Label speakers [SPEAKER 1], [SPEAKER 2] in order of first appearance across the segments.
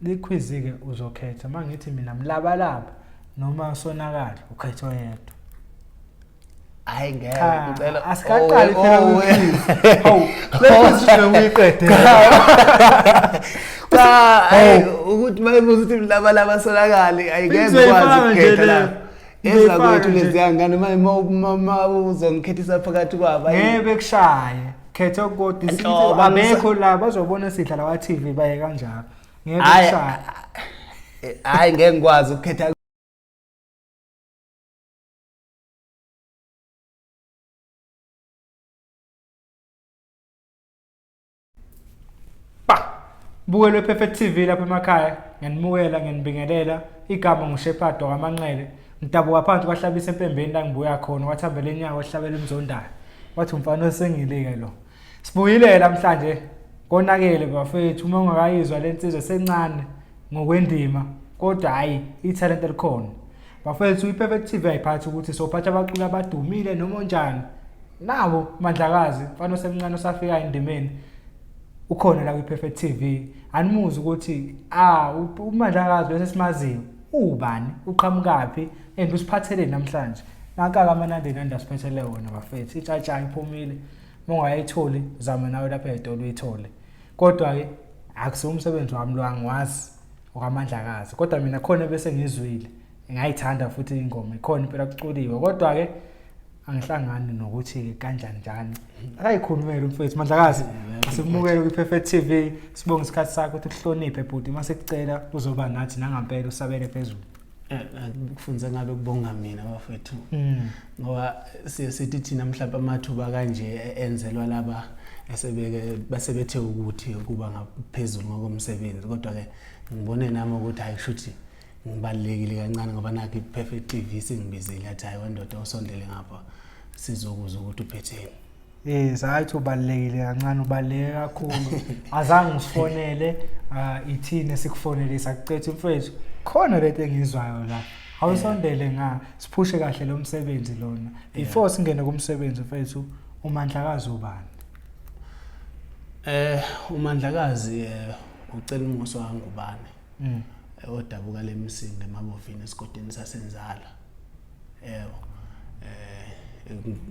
[SPEAKER 1] Likhwizi-ke uzokhetha uma ngithi mina mlabalaba noma sonakala ukhetha oyedwa.
[SPEAKER 2] Hayi ngeke ngicela
[SPEAKER 1] asikaqali phela kwikhwizi. Hawu, le quiz nje uyiqede.
[SPEAKER 2] Cha, hayi ukuthi mayibuza ukuthi mlabalaba sonakali ayingeke
[SPEAKER 1] Ngizoyifaka
[SPEAKER 2] ngikwazi
[SPEAKER 1] nje
[SPEAKER 2] ukukhetha
[SPEAKER 1] le.
[SPEAKER 2] la.
[SPEAKER 1] Ngizoyifaka
[SPEAKER 2] Ezakwethu
[SPEAKER 1] nje.
[SPEAKER 2] leziya ngane uma uzongikhethisa phakathi kwabo. Ayi.
[SPEAKER 1] Ngeke bekushaye. Khetha okukodwa isithi
[SPEAKER 2] Nhlobo,
[SPEAKER 1] abekho la bazobona sidlala kwa TV baye kanjalo. Ngeke
[SPEAKER 2] Hayi
[SPEAKER 1] bekushaye.
[SPEAKER 2] hayi ngeke ngikwazi ukukhetha.
[SPEAKER 1] Ba. Bukelwe Perfect TV lapha emakhaya. Ngiyanimukela, ngiyanibingelela. Igama nguShepherd wakaManqele. Ngidabuka phansi kwahlabisa empembeni la ngibuya khona, wathambela inyawo wahlabela umzondayo. Wathi umfana osengile-ke lo. Sibuyile namhlanje konakele bafethu uma ungakayizwa le nsizwa sencane ngokwendima kodwa hhayi ithalente elikhona. Bafethu i-Perfect TV ayiphathi ukuthi sophatha abaculi abadumile noma onjani. Nabo Mandlakazi, mfana osemncane osafika endimeni ukhona la kwi-Perfect TV. Animuzwe ukuthi ah uMandlakazi lo sesimaziyo uwubani, uqhamukaphi and usiphatheleni namhlanje. Nanka-ke amanandi nandi asiphethele wona bafethu. Itshatsha iphumile. Uma ungayitholi zama nawe lapha ey'tolo uyithole. Kodwa-ke akusiwo umsebenzi wami lo angiwazi okaMandlakazi. Kodwa mina khona bese ngizwile ngayithanda futhi ingoma ikhona impela kuculiwe. Kodwa-ke angihlangani nokuthi-ke kanjani njani. Akayikhulumele umfethu Mandlakazi. Asikumukele kwi-Perfect TV. Sibonge isikhathi sakho ukuthi uhloniphe bhuti uma sikucela uzoba nathi nangampela usabele phezulu.
[SPEAKER 2] Kufunze ngabe kubonga mina bafethu. Ngoba siye sithi thina mhlawumbe amathuba kanje enzelwa laba esebeke basebethe ukuthi kuba ngaphezulu ngokomsebenzi kodwa ke ngibone nami ukuthi hayi kushuthi ngibalulekile kancane ngoba nakho i-Perfect TV singibizile athi hayi wendoda usondele ngapha sizokuzwa ukuthi uphetheni.
[SPEAKER 1] Yes, hayi uthi ubalulekile kancane ubaluleke kakhulu. Azange usifonele ithini esikufonele sakucetha mfethu. Khona lento engizwayo la. Awusondele nga siphushe kahle lo msebenzi lona. Before singene kumsebenzi mfethu uMandlakazi ubani?
[SPEAKER 2] UMandlakazi ucela umuso wangubane. Odabuka lemsinga emabovini esigodini sasenzala. Yebo.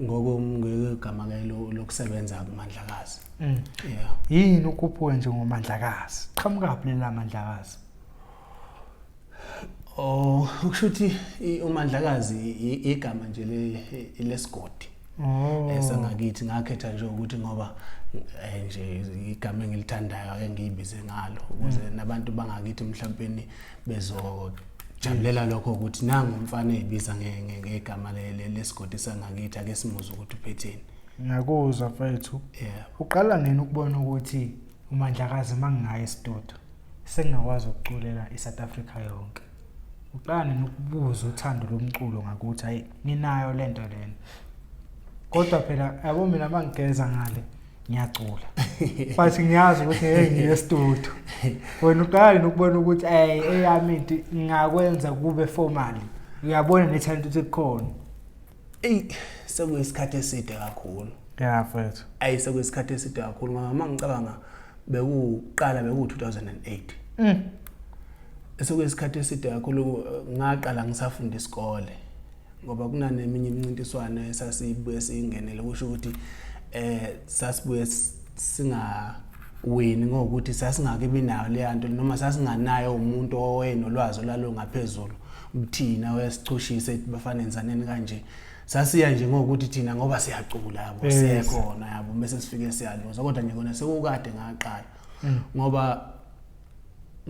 [SPEAKER 2] Ngokugama ke lokusebenza kuMandlakazi. Yeah.
[SPEAKER 1] Yini ukuphuphuka nje ngoMandlakazi? Qhamukaphi lela Mandlakazi?
[SPEAKER 2] Oh, ukusho ukuthi uMandlakazi igama nje lesigodi. Esangakithi ngakhetha nje ukuthi ngoba nje igama engilithandayo ake ngiyibize ngalo ukuze nabantu bangakithi mhlawumbe bezojabulela lokho ukuthi nangu umfana ezibiza ngegama lesigodi sangakithi ake simuzwe ukuthi uphetheni.
[SPEAKER 1] Ngiyakuzwa mfethu. Uqala nini ukubona ukuthi uMandlakazi mangingaye estudio sengingakwazi ukuculela iSouth Africa yonke? Uqala nini ukubuza uthando lomculo ngakuthi hayi nginayo lento lena? Kodwa phela yabo mina mangigeza ngale ngiyacula. But ngiyazi ukuthi ngeke ngiye estudio. Wena uqala nini ukubona ukuthi hey eyami into ngingakwenza kube formally? Uyabona nethalente ukuthi kukhona.
[SPEAKER 2] Ey, sekuyisikhathi eside kakhulu.
[SPEAKER 1] Yeah mfethu.
[SPEAKER 2] Ayi sekuyisikhathi eside kakhulu ngoba uma ngicabanga bekuqala beku 2008. Sekuyisikhathi eside kakhulu ngaqala ngisafunda isikole. Ngoba kunaneminye imincintiswano esasibuye siyingenele kusho ukuthi sasibuye singawini ngokuthi sasingakabi nayo le nto noma sasinganayo umuntu owayenolwazi olwalungaphezulu kuthina wesichushise bafana enzaneni kanje. Sasiya nje ngokuthi thina ngoba siyacula yabo siyekhona yabo bese sifike siyaluza kodwa nje kona sekukade ngaqala ngoba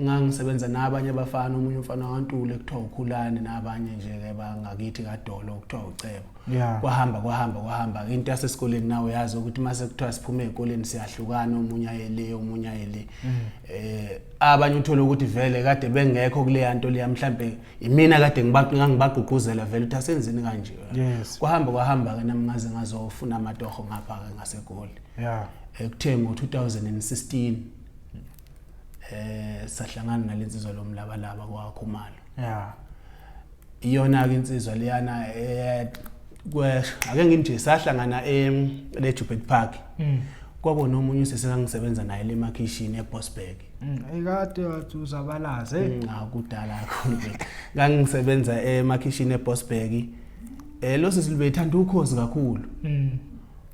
[SPEAKER 2] ngangisebenza nabanye abafana omunye umfana waNtuli ekuthiwa uKhulane nabanye nje ke bangakithi kaDolo okuthiwa uCebo. Kwahamba kwahamba kwahamba into yasesikoleni nawe yazi ukuthi mase kuthiwa siphume ezikoleni siyahlukana omunye aye le omunye aye le. Abanye uthola ukuthi vele kade bengekho kuleya nto leya mhlambe imina kade ngibagqugquzela vele ukuthi asenzeni kanje. Kwahamba kwahamba ke nami ngaze ngazofuna amatoho ngapha ke ngaseGoli. Kuthe ngo 2016 sahlangana nalensizwa lomlabalaba kwaKhumalo. Iyona ke insizwa leyana ake nginje sahlangana le Joubert Park. Kwakona omunye usisi engangisebenza naye le emakhishini eBosberg.
[SPEAKER 1] Ekade wathi uzabalaze.
[SPEAKER 2] Akudala kakhulu ke. Ngangisebenza emakhishini eBosberg. Lo sisi lubethanda ukhozi kakhulu.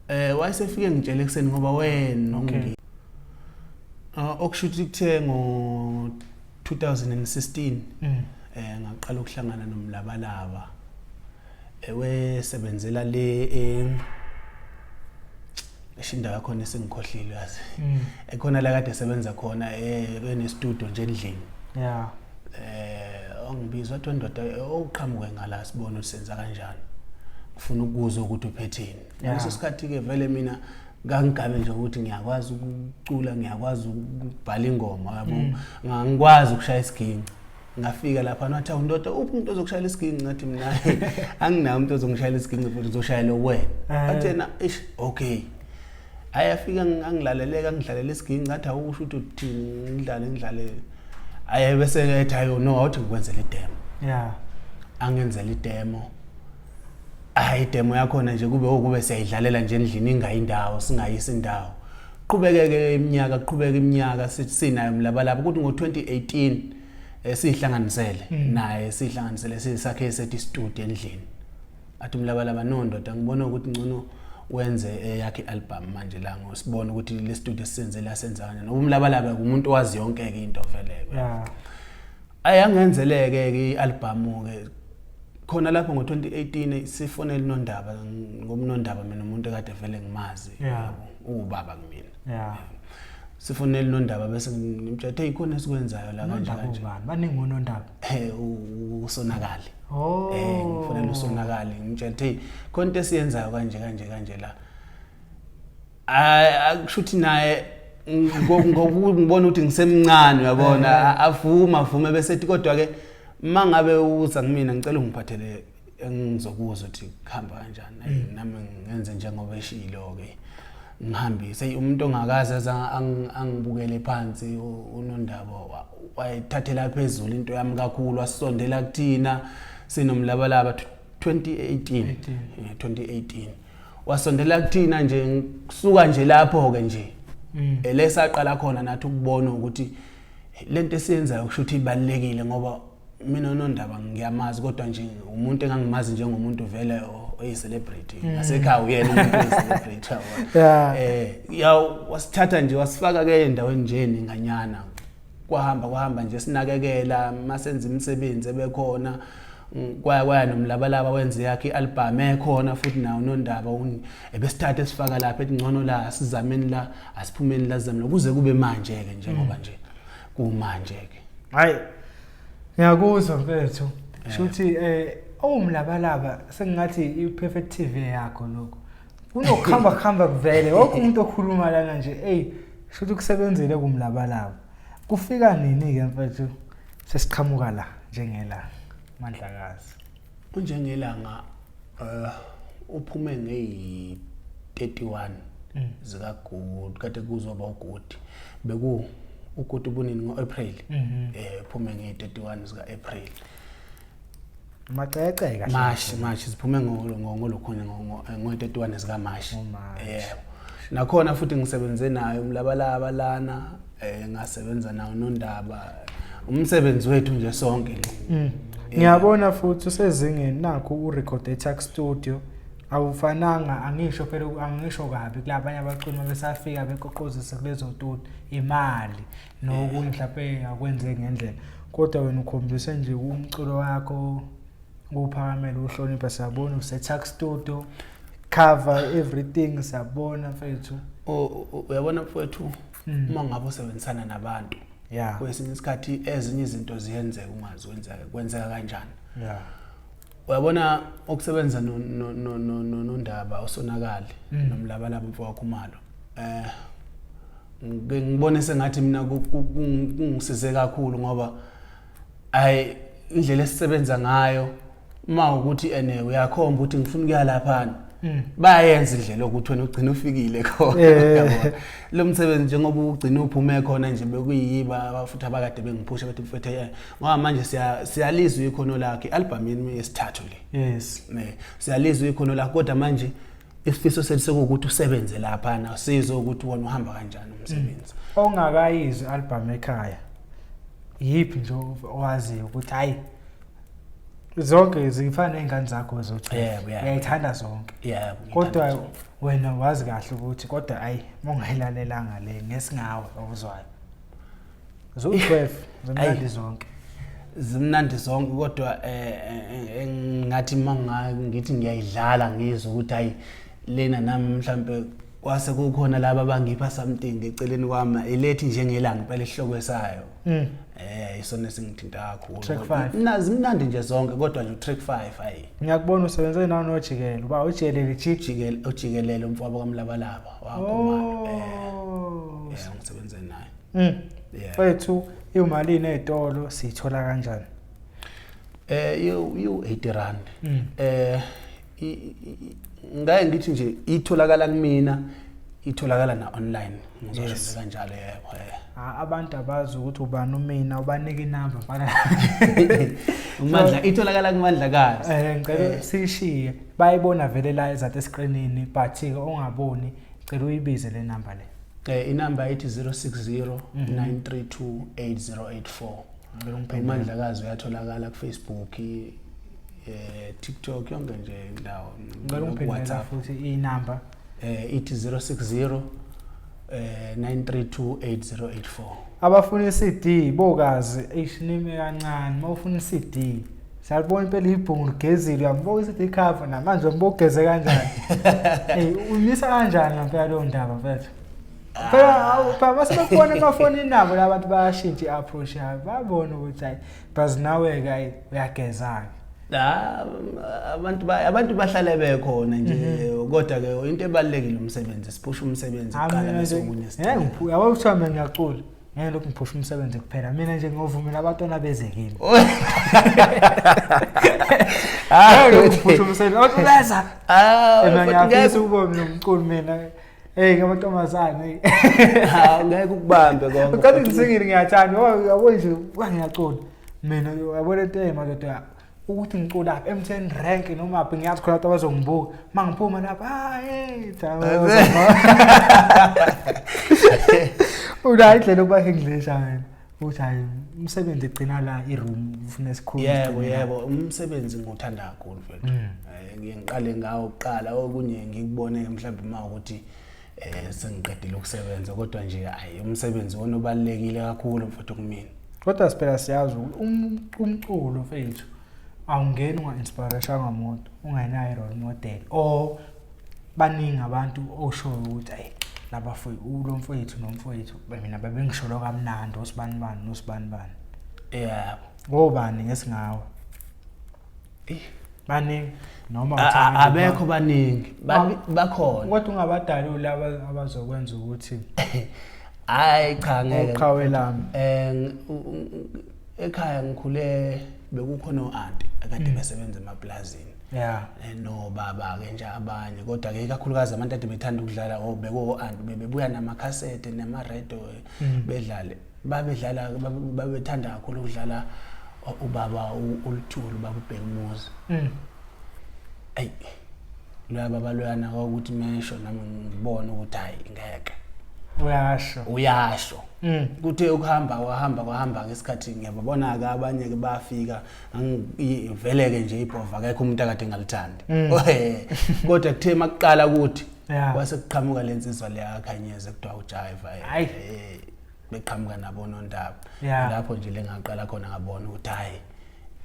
[SPEAKER 2] Wayesefike ngitshela ekuseni ngoba wena okay. Okusho ukuthi kuthe ngo 2016 ngaqala ukuhlangana nomlabalaba ewesebenzela le eshinda yakhona esengikhohlile yazi. Ekhona la kade esebenza khona ene studio nje endlini.
[SPEAKER 1] Yeah.
[SPEAKER 2] Ongibizwa wathi ndoda oqhamuke ngala sibone usenza kanjani. Ngifuna ukuzwa ukuthi uphetheni. Ngaleso sikhathi ke vele mina ngangigabe nje ukuthi ngiyakwazi ukucula, ngiyakwazi ukubhala ingoma yabo. Ngangikwazi ukushaya isiginci. Ngafika lapha wathi awu ndoda uphi umuntu ozokushayela isiginci, ngathi mina anginawo umuntu ozongishayela isiginci futhi ngizoshayela wena. Wathi yena ish okay. Hayi afika angilaleleka ngidlalela isiginci ngathi awusho ukuthi uthini ngidlale ngidlale. Hayi bese ethi hayi no awuthi ngikwenzele idemo.
[SPEAKER 1] Yeah.
[SPEAKER 2] Angenzele idemo. Hayi idemo yakhona nje kube okube siyayidlalela nje endlini ingayindawo singayisi indawo. Qhubekeke iminyaka qhubeka iminyaka sinayo mlabalaba ukuthi ngo2018 esihlanganisele naye sihlanganisele sisakhe sethi studio endlini. Athi umlabalaba no ndoda ngibona ukuthi ngcono wenze eyakhe ialbum manje la ngosibona ukuthi le studio sisenzele asenza kanjani. Umlabalaba umuntu owazi yonke ke into vele ke.
[SPEAKER 1] Yeah.
[SPEAKER 2] Ayangenzeleke ke ialbum ke khona lapho ngo2018 sifonele uNondaba ngomnondaba mina umuntu ekade vele ngimazi uwubaba kumina.
[SPEAKER 1] Yeah.
[SPEAKER 2] Sifonele uNondaba bese ngimtshela hey khona esikwenzayo la kanje kanje.
[SPEAKER 1] Baningi uNondaba.
[SPEAKER 2] Usonakali.
[SPEAKER 1] Oh.
[SPEAKER 2] Ngifonela usonakali ngimtshela hey khona into esiyenzayo kanje kanje kanje la. Akushuthi naye ngibona ukuthi ngisemncane uyabona avuma avume bese ethi kodwa ke mangabe uza kumina ngicela ungiphathele engizokuzwa ukuthi kuhamba kanjani nami ngenze njengoba eshilo ke ngihambise umuntu ongakaze angibukele phansi uNondaba wayithathela phezulu into yami kakhulu wasondela kuthina sinomlabalaba 2018 2018 wasondela kuthina nje kusuka nje lapho ke nje elesaqala khona nathi ukubona ukuthi lento esiyenzayo kusho ukuthi ibalekile ngoba mina uNondaba ngiyamazi kodwa nje umuntu engangimazi njengomuntu vele oyi celebrity ngasekhaya uyena umuntu oyi celebrity
[SPEAKER 1] yabo.
[SPEAKER 2] Ya wasithatha nje wasifaka ke endaweni nje ninganyana kwahamba kwahamba nje sinakekela masenza imisebenzi ebekhona kwaya kwaya nomlabalaba wenze yakhe ialbum ekhona futhi nawo uNondaba ebesithatha esifaka lapha ethi ngcono la asizameni la asiphumeni la sizameni kuze kube manje ke njengoba nje kumanje ke.
[SPEAKER 1] Hayi ngiyakuzwa mfethu. Shuthi owumlabalaba sengathi iPerfect TV yakho lokho. Kunokuhamba kuhamba kuvele wonke umuntu okhuluma lana nje hey shuthi kusebenzile kumlabalaba. Kufika nini ke mfethu sesiqhamuka la njengelanga Mandlakazi?
[SPEAKER 2] Unjengelanga uphume ngeyi 31 zika Good kade kuzoba uGood beku uGood ubunini ngoApril uphume ngeyi 31 zika April.
[SPEAKER 1] Macece kahle.
[SPEAKER 2] March siphume ngolokhunya ngo 31 zika March.
[SPEAKER 1] Yebo.
[SPEAKER 2] Nakhona futhi ngisebenze nayo umlabalaba lana ngasebenza nawo Nondaba umsebenzi wethu nje sonke lo.
[SPEAKER 1] Ngiyabona futhi usezingeni nakho urecord eTuck Studio awufananga angisho phela angisho kabi kulabanye abaculi mabesafika beqoqozisa kulezo studio imali nokunye mhlawumbe akwenzeki ngendlela kodwa wena ukhombise nje umculo wakho uphakamela uhlonipha siyabona useTuck Studio cover everything siyabona mfethu.
[SPEAKER 2] Uyabona mfethu uma ngabe usebenzisana nabantu kwesinye isikhathi ezinye izinto ziyenzeka ungazi kwenzeka kanjani. Uyabona ukusebenza noNondaba usonakali nomlabalaba mfowakho Khumalo ngibone sengathi mina kungisize kakhulu ngoba ayi indlela esisebenza ngayo uma ukuthi ene uyakhomba ukuthi ngifuna ukuya lapha bayenza indlela ukuthi wena ugcina ufikile khona yabona lo msebenzi njengoba ugcina uphume khona nje bekuyiba futhi abakade bengiphusha bathi mfethu ngoba manje siyalizwa ikhono lakhe album yesithathu le.
[SPEAKER 1] Yes.
[SPEAKER 2] Siyalizwa ikhono lakhe kodwa manje Isifiso sethu sekuwukuthi usebenze lapha na sizwe ukuthi wona uhamba kanjani umsebenzi.
[SPEAKER 1] Ongakayizwi album ekhaya yiphi nje owaziyo ukuthi hayi zonke zifana nezingane zakho zothi
[SPEAKER 2] Yebo, yebo.
[SPEAKER 1] uyayithanda zonke?
[SPEAKER 2] Yebo.
[SPEAKER 1] Kodwa wena wazi kahle ukuthi kodwa ayi, mongayilalelanga le ngesingawe okuzwayo zo-12 zimnandi zonke.
[SPEAKER 2] Zimnandi zonke, kodwa engathi manga ngithi ngiyayidlala ngizwe ukuthi hayi, lena nami mhlambe kwase kukhona laba abangipha something eceleni kwami, ilethi njengelanga impela isihloko sayo. Isona esingithinta kakhulu.
[SPEAKER 1] Track 5.
[SPEAKER 2] Nazi mnandi nje zonke, kodwa nje track 5 ayi.
[SPEAKER 1] Ngiyakubona usebenze nawo noJikelo, uba ujikelele ji.
[SPEAKER 2] Jikelele, ujikelele umfowabo kaMlabalaba wakhumalo.
[SPEAKER 1] Oh.
[SPEAKER 2] Ngisebenze naye. Yeah.
[SPEAKER 1] Mfethu, imalini ey'tolo, siyithola kanjani?
[SPEAKER 2] You 80 rand. Ngaye ngithi nje itholakala kumina, itholakala na online. Ngizosho kanjalo, yebo.
[SPEAKER 1] Ah, abantu abazi ukuthi ubani umina, ubanike inamba mfana.
[SPEAKER 2] Umandla, itholakala kuMandlakazi.
[SPEAKER 1] Ngicela sishiye. Bayibona vele la ezathe escreenini, but ke ongaboni, cela uyibize le number le.
[SPEAKER 2] Inamba ithi 060 932 8084.
[SPEAKER 1] Ngicela ungiphendule.
[SPEAKER 2] uMandlakazi uyatholakala ku Facebook, TikTok, yonke nje indawo.
[SPEAKER 1] Ngicela ungiphendule
[SPEAKER 2] WhatsApp.
[SPEAKER 1] futhi inamba.
[SPEAKER 2] Ithi 060 932 8084.
[SPEAKER 1] Abafuna i-CD bokazi, eish, nime kancane. Mawufuna i-CD, siyalibona impela ibhungu ligezile, uyambuka i-CD cover namanje, uyambuka ugeze kanjani. Hey, umisa kanjani ngempela leyo ndaba, mfethu? Phela awu, phela mase bekubona emafonini nabo labantu bayashintsha i-approach yabo, bayabona ukuthi hayi, but nawe-ke hayi, uyageza-ke.
[SPEAKER 2] Ah, abantu bahlale bekhona nje, kodwa ke into ebalekile umsebenzi, siphusha umsebenzi
[SPEAKER 1] Ah,
[SPEAKER 2] kuqala
[SPEAKER 1] mina
[SPEAKER 2] bese
[SPEAKER 1] nje
[SPEAKER 2] okunye
[SPEAKER 1] ngeke
[SPEAKER 2] sicela.
[SPEAKER 1] yabo kuthiwa mina ngiyacula, ngeke lokhu ngiphusha umsebenzi kuphela. Mina nje ngovumela abantwana beze kimi.
[SPEAKER 2] Ah,
[SPEAKER 1] Ngeke ngiphushe umsebenzi, abantu beza.
[SPEAKER 2] Ah,
[SPEAKER 1] Mina
[SPEAKER 2] futhi
[SPEAKER 1] ngiyafisa
[SPEAKER 2] ngeke
[SPEAKER 1] ukuba mina umculi mina. Hey, ngamantombazane, hey.
[SPEAKER 2] Ah, ngeke ukubambe konke.
[SPEAKER 1] Uqale ngisingile, ngiyathanda ngoba uyabo nje wa ngiyacula. Mina uyabona into madoda ukuthi ngicula lapha M10 rank noma phi, ngiyazi khona abantu abazongibuka. Mangiphuma lapha, ah hey, Una indlela yokuba English wena. Uthi hayi, umsebenzi egcina la, i-room ufuna esikhulu.
[SPEAKER 2] Yebo.
[SPEAKER 1] Sigcine la.
[SPEAKER 2] Yebo, umsebenzi ngiwuthanda kakhulu, mfethu. Ngiye ngiqale ngawo kuqala, okunye ngikubone mhlawumbe uma ukuthi sengiqedile ukusebenza, kodwa nje hayi, umsebenzi wona ubalekile kakhulu, mfethu, kumina.
[SPEAKER 1] Kodwa siphela siyazi ukuthi umculo, mfethu, awungeni unga-inspireshanga umuntu, ungenayo i-role model or baningi abantu oshoyo ukuthi ayi, laba lo mfowethu nomfowethu mina babengisholo kamnandi, osibani bani nosibani bani.
[SPEAKER 2] Yebo.
[SPEAKER 1] Ngobani ngesingawe? Baningi noma uthanda
[SPEAKER 2] Abekho baningi. Bakhona.
[SPEAKER 1] Kodwa ungabadaluli abazokwenza ukuthi
[SPEAKER 2] Hayi cha, ngeke.
[SPEAKER 1] Uqhawe lami.
[SPEAKER 2] Ekhaya ngikhule bekukhona o-aunty akade besebenza emaplazini. Nobaba ke nje abanye, kodwa ke ikakhulukazi abantu ade bethanda ukudlala beko aunty, bebebuya namakhasethe namaredo, bedlale, babedlala, babethanda kakhulu ukudlala ubaba uLuthuli, ubaba uBhekumuzi. Ayi, loya baba loyana kwakuthi mesho nami ngibone ukuthi hayi, ngeke.
[SPEAKER 1] Uyasho.
[SPEAKER 2] Uyasho. Kuthe ukuhamba kwahamba kwahamba ngesikhathi ngiyababona ke abanye ke bafika, vele ke nje ibhova akekho umuntu akade engalithandi. Kodwa kuthe makuqala ukuthi kwase kuqhamuka lensizwa le akhanyeze kuthiwa uJive.
[SPEAKER 1] Hayi.
[SPEAKER 2] Beqhamuka nabo nondaba. Lapho nje lengaqala khona ngabona ukuthi hayi,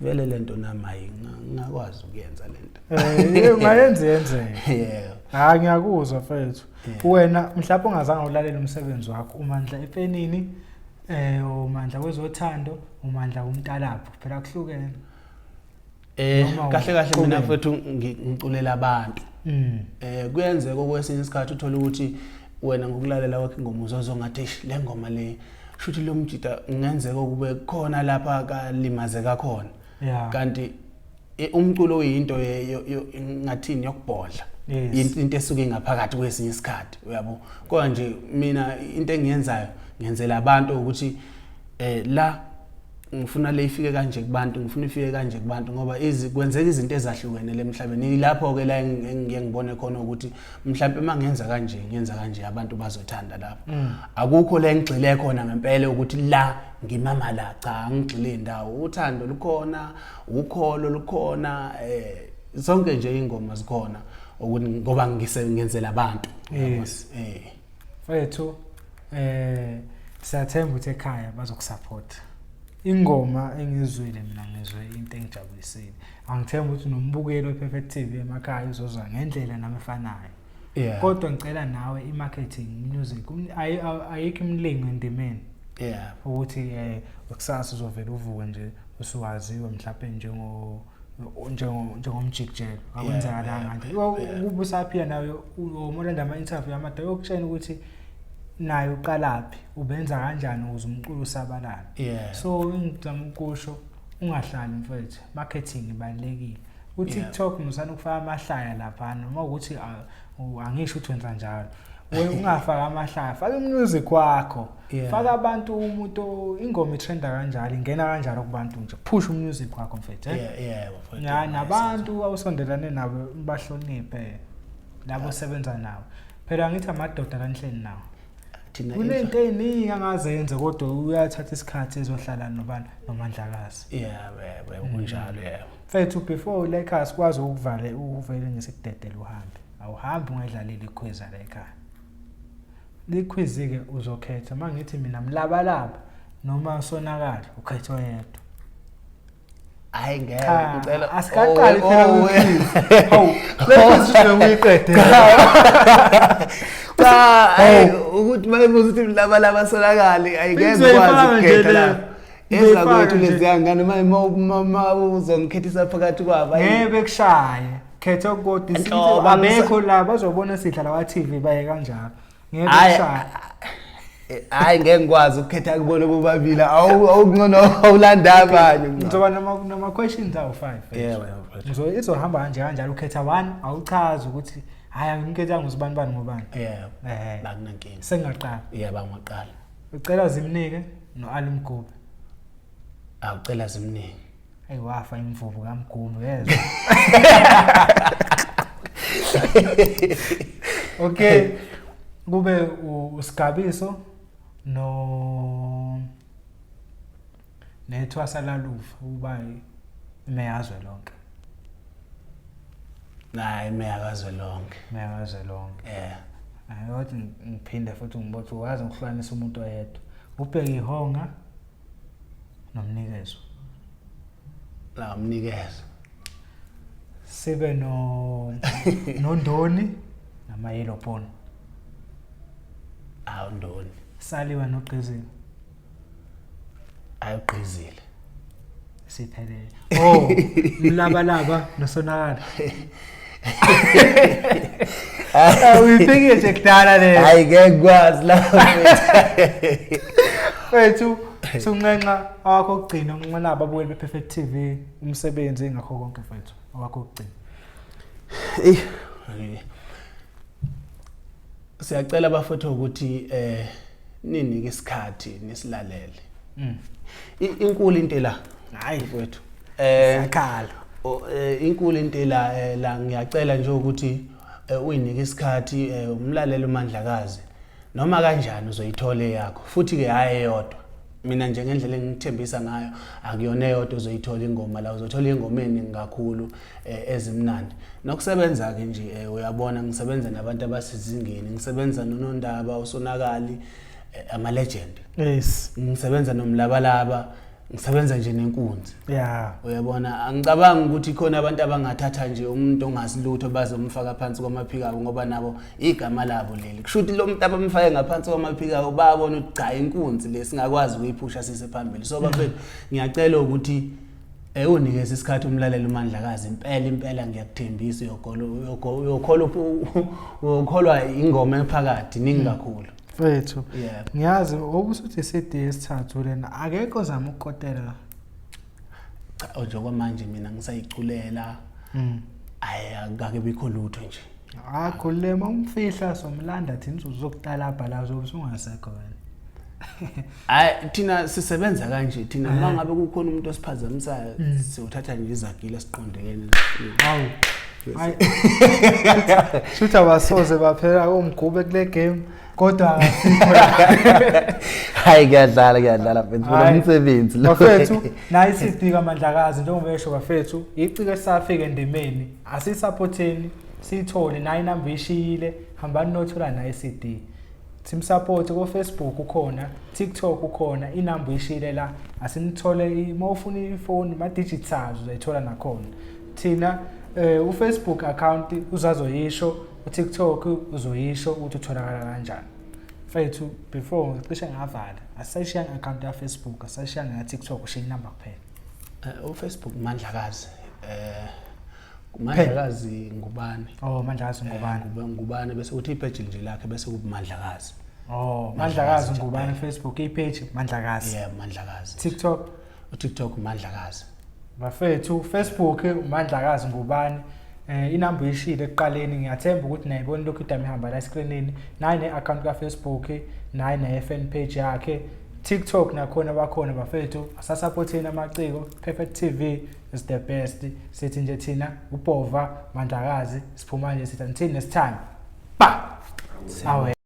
[SPEAKER 2] vele lento nami hayi, ngingakwazi ukuyenza lento.
[SPEAKER 1] Ungayenza yenzeke.
[SPEAKER 2] Yebo.
[SPEAKER 1] Hayi, ngiyakuzwa, mfethu. Wena mhlawumbe ungazange ulalele umsebenzi wakho, uMandla epenini, uMandla kwezothando, uMandla kumntalapho, phela kuhlukene. Noma
[SPEAKER 2] Kahle kahle mina
[SPEAKER 1] uqhubeke.
[SPEAKER 2] mfethu ngiculela abantu. Kuyenzeka okwesinye isikhathi uthola ukuthi wena ngokulalela kwakhe ingoma uzozwa ngathi eish, le ngoma le shuthi lo mjida kungenzeka ukube khona lapha kalimazeka khona. Kanti umculo uyinto ngathini yokubhodla. Into esuke ingaphakathi kwesinye isikhathi, uyabo. Kodwa nje mina into engiyenzayo ngenzela abantu ukuthi la Ngifuna le ifike kanje kubantu, ngifuna ifike kanje kubantu, ngoba kwenzeka izinto ezahlukene le emhlabeni. Yilapho ke la engiye ngibone khona ukuthi mhlawumbe uma ngenza kanje, ngenza kanje, abantu bazothanda lapho. Akukho la engigxile khona ngempela ukuthi la ngimama la, cha, angigxile indawo. Uthando lukhona, ukholo lukhona, zonke nje ingoma zikhona ukuthi ngoba ngenzela abantu.
[SPEAKER 1] Yes. Mfethu, siyathemba ukuthi ekhaya bazokusupport. Ingoma engizwile mina, ngizwe into engijabulisile. Angithemba ukuthi nombukeli wePerfect TV emakhaya uzozwa ngendlela nami efanayo. Kodwa ngicela nawe i-marketing, music, ayikho imilingo endimeni. Ukuthi kusasa uzovela uvuke nje usuwaziwe mhlawumbe njengomjikijelo. Akwenzakalanga nje. Ukuba usaphila nawe umolanda ama-interview amade uyokutshela ukuthi naye uqalaphi, ubenza kanjani ukuze umculo usabalale. So engizama ukusho, ungahlali mfethu, marketing ibalulekile. Ku-TikTok musana ukufaka amahlaya lapha, noma ukuthi angisho ukuthi wenza njalo. Wena ungafaka amahlaya, faka umusic wakho. Faka abantu, umuntu ingoma itrenda kanjalo, ingena kanjalo kubantu nje. Push umusic wakho mfethu.
[SPEAKER 2] Yeah, mfethu.
[SPEAKER 1] Ya, nabantu awusondelane nabo bahloniphe labo osebenza nabo. Phela ngithi amadoda kanhleni nawo.
[SPEAKER 2] Thina
[SPEAKER 1] Kunento eziningi angazenza kodwa uyathatha isikhathi ezohlala nobani, noMandlakazi.
[SPEAKER 2] Yeah, yebo, kunjalo, yebo.
[SPEAKER 1] Mfethu, before la ekhaya sikwazi ukuvala uvele nje sikudedele uhambe. Awuhambi ungayidlaleli iquiz la ekhaya. Liquiz ke uzokhetha mangithi mina mlabalaba noma sonakala, ukhetha oyedwa.
[SPEAKER 2] Hayi ngeke,
[SPEAKER 1] Cha,
[SPEAKER 2] ngicela
[SPEAKER 1] asikaqali
[SPEAKER 2] oh,
[SPEAKER 1] phela
[SPEAKER 2] oh,
[SPEAKER 1] kwiquiz. Hawu, le quiz usuke uyiqede.
[SPEAKER 2] Cha, hayi ukuthi mayibuza ukuthi mlabalaba sonakali, ayingeke
[SPEAKER 1] Ngizoyifaka
[SPEAKER 2] ngikwazi
[SPEAKER 1] nje
[SPEAKER 2] ukukhetha
[SPEAKER 1] le.
[SPEAKER 2] la.
[SPEAKER 1] Ngizoyifaka
[SPEAKER 2] Ezakwethu
[SPEAKER 1] nje.
[SPEAKER 2] leziya ngane uma uzongikhethisa phakathi kwabo.
[SPEAKER 1] Ngeke bekushaye. Khetha okukodwa.
[SPEAKER 2] Nhlobo,
[SPEAKER 1] Abekho la bazobona sidlala kwa TV baye kanjalo. Ngeke
[SPEAKER 2] Hhayi,
[SPEAKER 1] bekushaye.
[SPEAKER 2] Hayi ngeke ngikwazi ukukhetha kubona bobabili. Awu awungcono awulanda abanye.
[SPEAKER 1] Ngizoba nama questions awu 5.
[SPEAKER 2] Yebo, yebo, mfethu.
[SPEAKER 1] Ngizo izohamba kanje kanjalo, ukhetha 1, awuchazi ukuthi hayi angimkhethanga usibani bani ngobani.
[SPEAKER 2] Yebo. Akunankinga.
[SPEAKER 1] Sengaqala.
[SPEAKER 2] Yebo, angaqala.
[SPEAKER 1] Ucela zimnike no Ali Mgube.
[SPEAKER 2] Awucela zimnike.
[SPEAKER 1] Hey, wafa imvubu kaMgube yezwa. Okay. Kube uSigabiso no nethwasa lalufa uba imeyazwe lonke.
[SPEAKER 2] Hayi, imeya kazwelonke.
[SPEAKER 1] Imeya kazwelonke.
[SPEAKER 2] Yeah.
[SPEAKER 1] Hayi kodwa ngiphinde futhi ngibothe wazi ukuhlukanisa umuntu oyedwa. Ubheke ihonga nomnikezo.
[SPEAKER 2] La umnikezo.
[SPEAKER 1] Sibe no noNdoni nama yellow bone.
[SPEAKER 2] Awu Ndoni.
[SPEAKER 1] Saliwa noGqizile.
[SPEAKER 2] Ayugqizile.
[SPEAKER 1] Siphelele. Oh, mlabalaba nosonakala. Uyiphikile nje kudala le.
[SPEAKER 2] Hayi ngeke ngikwazi lapho.
[SPEAKER 1] Mfethu, sunxenxa awakho okugcina unxenxa ababukeli bePerfect TV umsebenzi ngakho konke mfethu awakho okugcina.
[SPEAKER 2] Eh. Siyacela bafethu ukuthi ninike isikhathi nisilalele. Inkulu into la.
[SPEAKER 1] Hayi
[SPEAKER 2] mfethu.
[SPEAKER 1] Siyakhala.
[SPEAKER 2] Inkulu into la, la ngiyacela nje ukuthi uyinike isikhathi, umlalele uMandlakazi. Noma kanjani uzoyithola eyakho. Futhi ke hayi eyodwa. Mina nje ngendlela engikuthembisa ngayo akuyona eyodwa uzoyithola ingoma la, uzothola ingoma eningi kakhulu ezimnandi. Nokusebenza ke nje uyabona ngisebenza nabantu abasezingeni, ngisebenza noNondaba, uSonakali, ama legend.
[SPEAKER 1] Yes.
[SPEAKER 2] Ngisebenza noMlabalaba, ngisebenza nje nenkunzi.
[SPEAKER 1] Yeah.
[SPEAKER 2] Uyabona, angicabangi ukuthi khona abantu abangathatha nje umuntu ongasilutho bazomfaka phansi kwamaphiko abo, ngoba nabo igama labo leli. Kusho ukuthi lo muntu abamfake ngaphansi kwamaphiko abo bayabona ukuthi cha inkunzi le singakwazi ukuyiphusha sise phambili. So bafethu ngiyacela ukuthi unikeze isikhathi umlaleli uMandlakazi, impela impela ngiyakuthembisa uyokholwa ingoma ephakathi ningi kakhulu.
[SPEAKER 1] Mfethu.
[SPEAKER 2] Yeah.
[SPEAKER 1] Ngiyazi okusuthi CD yesithathu lena akekho ozama ukukotela.
[SPEAKER 2] Cha, njengoba manje mina ngisayiculela. Hayi akake bikho lutho nje.
[SPEAKER 1] Akho lema umfihla somlanda thina uzokutalabha la uzobe usungasekho wena.
[SPEAKER 2] Hayi, thina sisebenza kanje thina, uma ngabe kukhona umuntu osiphazamisayo, siyothatha nje izagila siqondekene.
[SPEAKER 1] Hawu. Hayi. Shuthi abasoze baphela omgube kule game, kodwa akasikho la.
[SPEAKER 3] Hayi, kuyadlala, kuyadlala mfethu.
[SPEAKER 1] Hhayi.
[SPEAKER 3] Umsebenzi lo.
[SPEAKER 1] Bafethu, nayi i-CD kaMandlakazi, njengoba esho bafethu, iciko esafika endimeni, asisupporteni, siyithole nayi inamba ishiyile, hambani nothola nayi i-CD. Team support ko Facebook ukhona, TikTok ukhona, inamba ishiyile la. Asinithole, uma ufuna ifoni ma digital uzayithola nakhona. Thina uFacebook account uzazoyisho, uTikTok uzoyisho ukuthi utholakala kanjani. Mfethu, before ngicishe ngavala, asayishiya nge-account ya-Facebook, asayishiya ngeya-TikTok, ushiya inamba kuphela.
[SPEAKER 2] UFacebook Mandlakazi, Mandlakazi Ngubane.
[SPEAKER 1] Oh, Mandlakazi Ngubane.
[SPEAKER 2] Ngubane, bese kuthi ipage nje lakhe bese kuba Mandlakazi.
[SPEAKER 1] Oh, Mandlakazi
[SPEAKER 2] nje
[SPEAKER 1] Ngubane.
[SPEAKER 2] Kuphela.
[SPEAKER 1] Facebook ipage Mandlakazi.
[SPEAKER 2] Yeah, Mandlakazi.
[SPEAKER 1] TikTok?
[SPEAKER 2] UTikTok Mandlakazi.
[SPEAKER 1] Bafethu, Facebook uMandlakazi Ngubane. Inamba uyishilo ekuqaleni, ngiyathemba ukuthi nayibona lokhu idama ihamba la escreenini. Nayi ne-account ka-Facebook, nayi ne-fan page yakhe. TikTok nakhona bakhona bafethu, asasupporteni amaciko. Perfect TV is the best. Sithi nje thina uBhova Mandlakazi, siphuma nje sithi until next time. Ba. Awe.